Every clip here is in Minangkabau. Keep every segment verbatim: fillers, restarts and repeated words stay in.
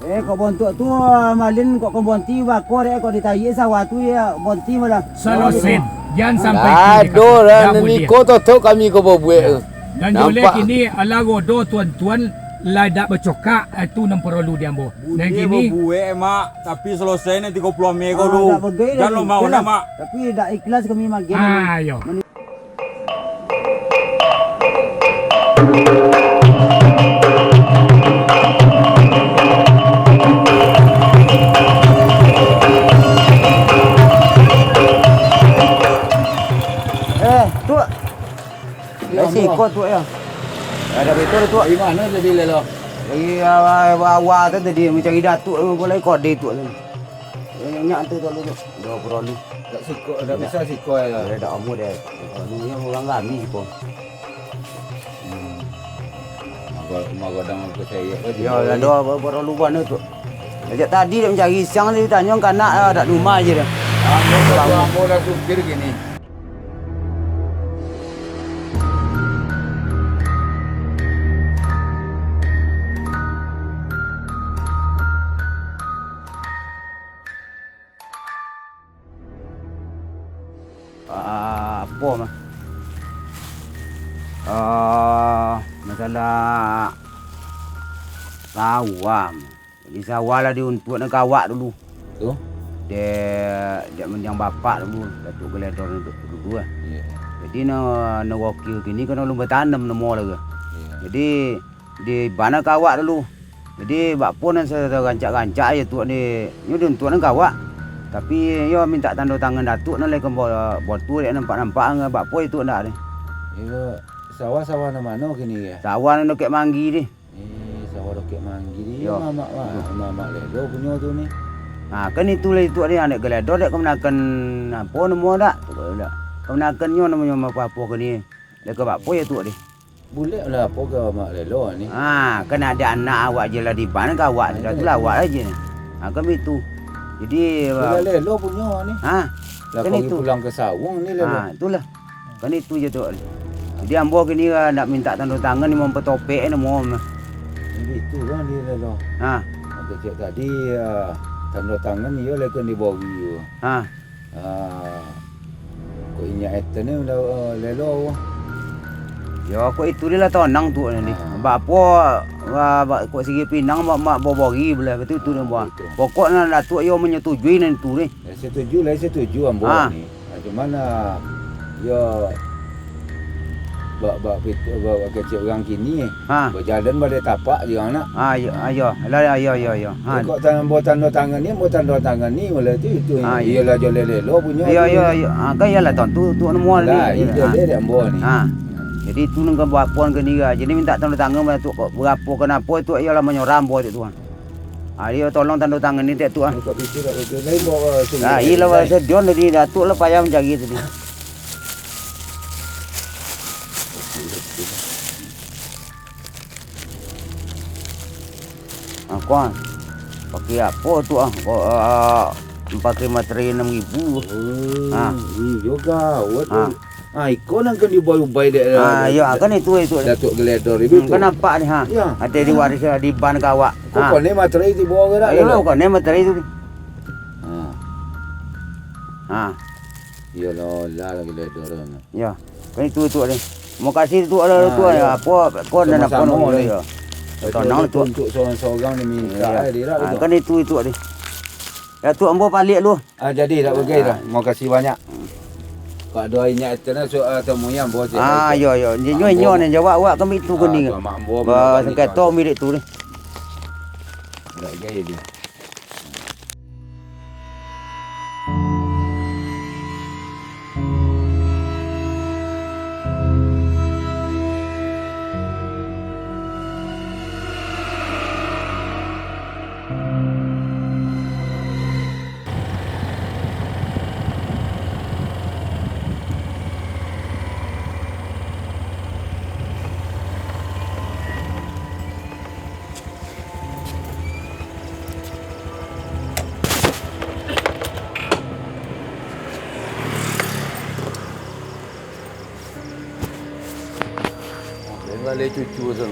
Eh, kok bontuak tu, ah, malin kok ka bonti bako dek, kok ditayik sawah tu, yo, bonti malah. Salosen, jan sampai. Aduh, dah, niko totok kami ko babuek tu. Dan joleh kini, alah godo tuan-tuan, lah dak bacokak, eh, tu nan paralu di ambo. Nah, kini babuek, Mak, tapi salosen nan tigo puluah Mei ko tu. Jan lo mau lah, Mak. Tapi dak ikhlas kami magian. Ah, yo. Eh, Tuak. Dari siko, Tuak, yo. Ado betul, Tuak. Dari mano tadi, Lelo? Dari awal-awal tu tadi, mancari Datuak tu, mulai kode, Tuak, tu. Nyak tu, Tuak, tu. Dah paralu. Tak siko, tak bisa siko, yo. Dah, dah amuah deh. Paralu yang urang kami siko. Hmm. Mago-, magodang aku saya, apa, yo, ado paralu bana tu. Sajak tadi dak mancari siang tadi, tanyo ka anak, ah, dak di rumah je dah. Ambo, ambo lah supir kini. Ah, apo mah? Ah, masalah sawah mah. Jadi sawah lah diuntuaknyo ka awak dulu. Tu? Dek, dek mandiang bapak dulu, Datuak Geledor tu dulu lah. Iyo. Jadi no, no gokil kini kan alun batanam namo lah ke. Iyo. Jadi, di bana ka awak dulu. Jadi, bakpo nan sa-, sarancak-rancak ajo Tuak ni, nyo diuntuaknyo ka awak. Tapi, yo mintak tando tangan Datuak nan lai ka bo-, botu dek nampak-nampak, bakpo itu ndak ni. Iyo, sawah-sawah nan mano kini, yo? Sawah nan dokek Manggi ni. Eh, sawah dokek Manggi ni, yo. Mamak, mamak Lelo punyo tu ni. Ha, kan itu lah itu ni, anak Geledor dek kamanakan, apo namo dak? Tu dak. Kamanakan nyo namonyo apo-apo kini. Dek ka bakpo yo Tuak ni. Bulek lah apo ka Mak Lelo ni? Ha, kan ado anak awak je lah di bana ka awak, sudah tu lah awak aja ni. Ha, kan itu. Jadi, Lelo punyo ni. Ha, lah kan itu. Pulang ka sawah ni, Lelo. Ha, itulah. Kan itu je tu. Jadi ambo kini, ah, nak mintak tando tangan ni, mampatopek ni, mo. Itu kan dia, Lelo. Ha. Kecek tadi, ah, tando tangan iyo lah kan dibori tu. Ha. Ah, kok inyak etan ni udah, ah, Lelo. Yo, kok itu dia lah tonang tu ni. Ha. Bak apo, ah, bak, kok sigi pinang, bak, bak bobori belah, betul tu dia buah. Betul. Pokoknya Datuak iyo menyetujui nan tu ni. Lah setuju, lah setuju ambo ni. Ha, cuman, ah, yo, bak, bak pit-, bak, bak kecek urang kini, ha, bajalan baleh tapak je urang nak. Ha, yo, ha, yo. Lah, yo, yo, yo. Ha. Kok tan-, ambo tando tangan ni, ambo tando tangan ni, malah tu itu. Ha, iyo. Iyolah joleh Lelo punyo tu. Iyo, iyo. Ha, kan iyolah tantu tu namo ni. Lah, itu dek ambo ni. Ha. Jadi itu nan ka buah pun kini ga. Jadi mintak tando tangan tu kok berapo, kenapo tu iyolah manyorah ambo tu, ha. Ah, iyo, tolong tando tangan ni, Tek, tu, ah. Buka pintu dak betul. Lai bawa sumber. Ah, iyo lah, bawa sedion tadi, Datuak lah payah mancari tadi. Ah, kuan. Pakai apo tu, ah? Kok, ah, pakai materai anam ribu. Oh, ah. Iyo gawat. Ah. Ah, iko nan kan diubai-ubai dek, ah, eh, iyo, dek, kan itu, itu. Datuak Geledor itu. Hmm, kan nampak ni, ha. Yo. Ado di waris, di ban ka awak. Kok kono materai tibo ke dak? Iyo, kono materai tu. Ha. Ha. Iyo lah, lah Geledor. Yo. Kan itu, itu ni. Makasih tu, ada tu, yo. Apo, kau nak apa ni? Yo. Tonang tu. Untuk seorang-seorang ni minta, eh, dia dak. Ha, kan itu, itu ni. Datuak, ambo baliak lu. Ah, jadi dak bagai dah. Makasih banyak. Kok ado inyak itu nah, so, ah, temui ambo cek. Ah, iyo, iyo. Inyo, inyo ni jawab awak kami tu kini. Ah, mak ambo. Ba, sengketo milik tu ni. Dak bagai dia. Tinggal cucu tu.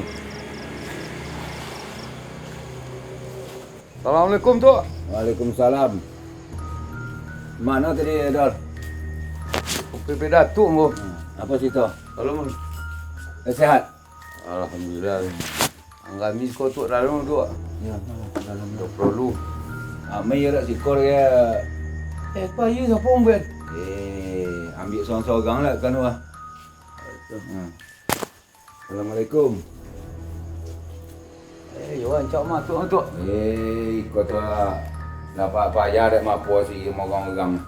Assalamualaikum, Tuk. Waalaikumsalam. Mano tadi, Dor? Ka rumah Datuak, Ambo. Hmm, apo carito? Tolong, Bang. Eh, sehat? Alhamdulillah. Ang kami siko, Tuk, dalam, Tuk. Yo, dalam. Ado paralu. Amai yo dak sikor yo. Eh, payu sapo, Bang? Eh, ambiak sorang-sorang lah, kan, wah. Hmm. Assalamualaikum. Eh, yo, rancak masuak, Tuk. Eh, iko tu lah. Lah payah dek mapo si urang-urang.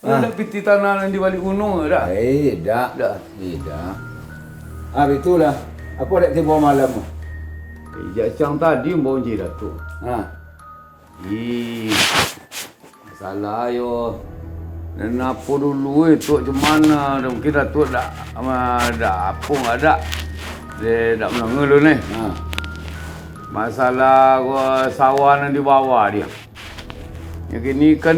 Ah. Indak pitih tanah nan di baliak gunuang tu dak? Eh, indak. Indak. Indak. Ah, bitulah. Apo dek tibo malam tu? Eh, jak siang tadi ambo mancari Datuak. Ha. Ih, masalah yo. Nan apo dulu, eh, Tuk, cuman, ah, mungkin Datuak dak, ah, dak apo, dak, dak mandanga dulu, neh. Ha. Masalah ko sawah nan di bawah dia. Yang kini kan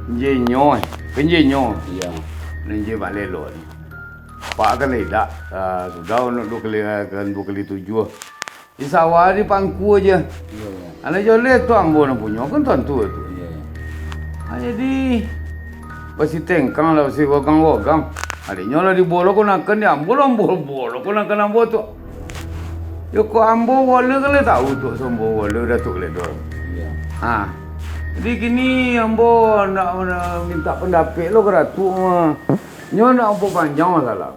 inyo, eh, kan inyo. Iyo. Nan inyo mak lelo ni. Pak kan idak, ah, sudah untuak duo kali, ah, kan duo kali tujuah. Di sawah di pangku aja. Iyo, iyo. Anak joleh tu ambo nan punyo, kan tantu tu. Iyo, iyo. Ah, jadi, basi tengkang lah, basi gogang-gogang. Adiknyo lah dibolo ko nakan di ambo lah, ambo bolo ko nakan ambo tu. Yo, kok ambo bolo kan lah tahu tu, ambo bolo Datuak Geledor. Iyo. Ha. Jadi kini ambo nak, nak minta pandapek lo ka Datuak mah. Nyo nak ambo panjang masalah.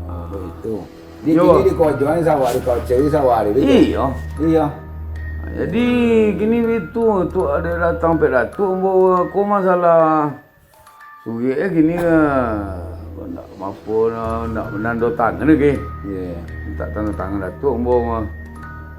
Ah, baitu. Di Yo. Kini di kojoan sawah, di koceri sawah di bitu. Iyo. Iyo. Jadi, kini bitu, tu ado datang pek Datuak, ambo ko masalah surek, eh, kini, ah, nak mapo, nak, nak nando tangan lagi. Iyo. Minta tando tangan Datuak, ambo mah.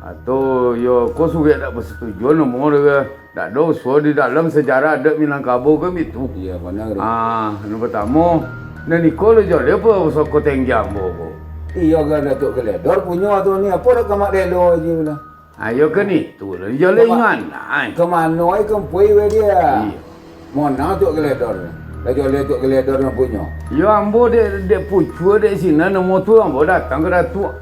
Atau, yo, ko surek dak basatujuan, ambo mah, dak ado usaha di dalam sejarah adat Minangkabau kan bitu. Iyo, bana tu. Ah, nan partamo, nan iko lo joleh apo pusako tenggi ambo ko? Iyo, kan Datuak Geledor punyo tu ni, apo dak ka mak lelo aja lah. Ayo kan itu lah, joleh ingan ai. Ka mano ai ka ampui weh dia? Iyo. Mona Datuak Geledor? Lah joleh Datuak Geledor nan punyo. Yo ambo dek, dek pucua dek sinan namo tu ambo datang ka Datuak.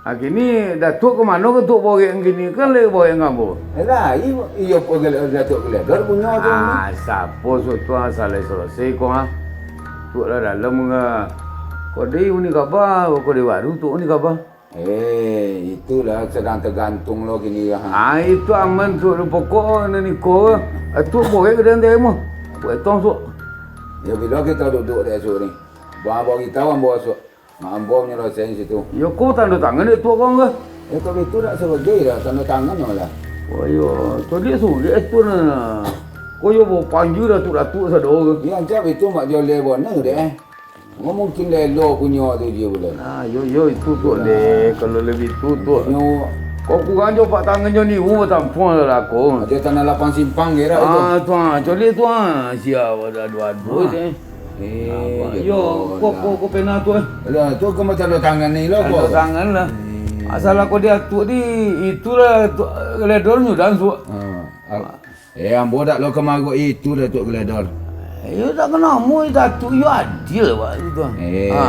Ah, kini Datuak ka mano ka Datuak borek kini, kan lai borek ka ambo. Alah, i-, iyo ko gale-, Datuak Geledor punyo tu. Ah, sapo suatu ah, salai selesai ko ah. Tuak lah dalam ka. Ko di uni kaba, ko di baru tu uni kaba. Eh, itulah sadang tagantung lo kini ah. Ah, itu aman tu, pokok nan iko. Datuak borek ka dalam mah. Buek tong tu. Yo, bilo kito duduak di asuak ni. Ba-, bagi tahu ambo asuak. Mak ambo manyalasaian situ. Yo, ko tando tangan dek Tuak ko, ngah? Yo, kalau itu dak sabagai lah, tando tangan lah. Oh, yo, codiak surek tu nah. Ko yo bapanju datuak-datuak sado ko. Yo, ancak itu mak joleh bona dek, eh. Mungkin lelo punyo tu dia bulan. Nah, yo, yo, itu Tuak deh, kalau lebih itu Tuak. Punyo. Ko kurang jo pak tangan jo niwu batampuang lah ko. Ado tanah lapang simpang kira itu. Ah, tu ah, codiak tu ah, sia ado adu-adu deh. Eh, yo, ko, ko, ko pena tu, eh. Lah, tu ko macam tando tangan ni lo, ko. Tando tangan lah. Hmm. Asal ko diatuk di, itulah tu, Geledor nyo dan su-, ha, ah. Eh, ambo dak lo ka maruak itu, Datuak Geledor. Yo, dak kena mu, Datuak yo adil, Pak, itu. Eh. Ha.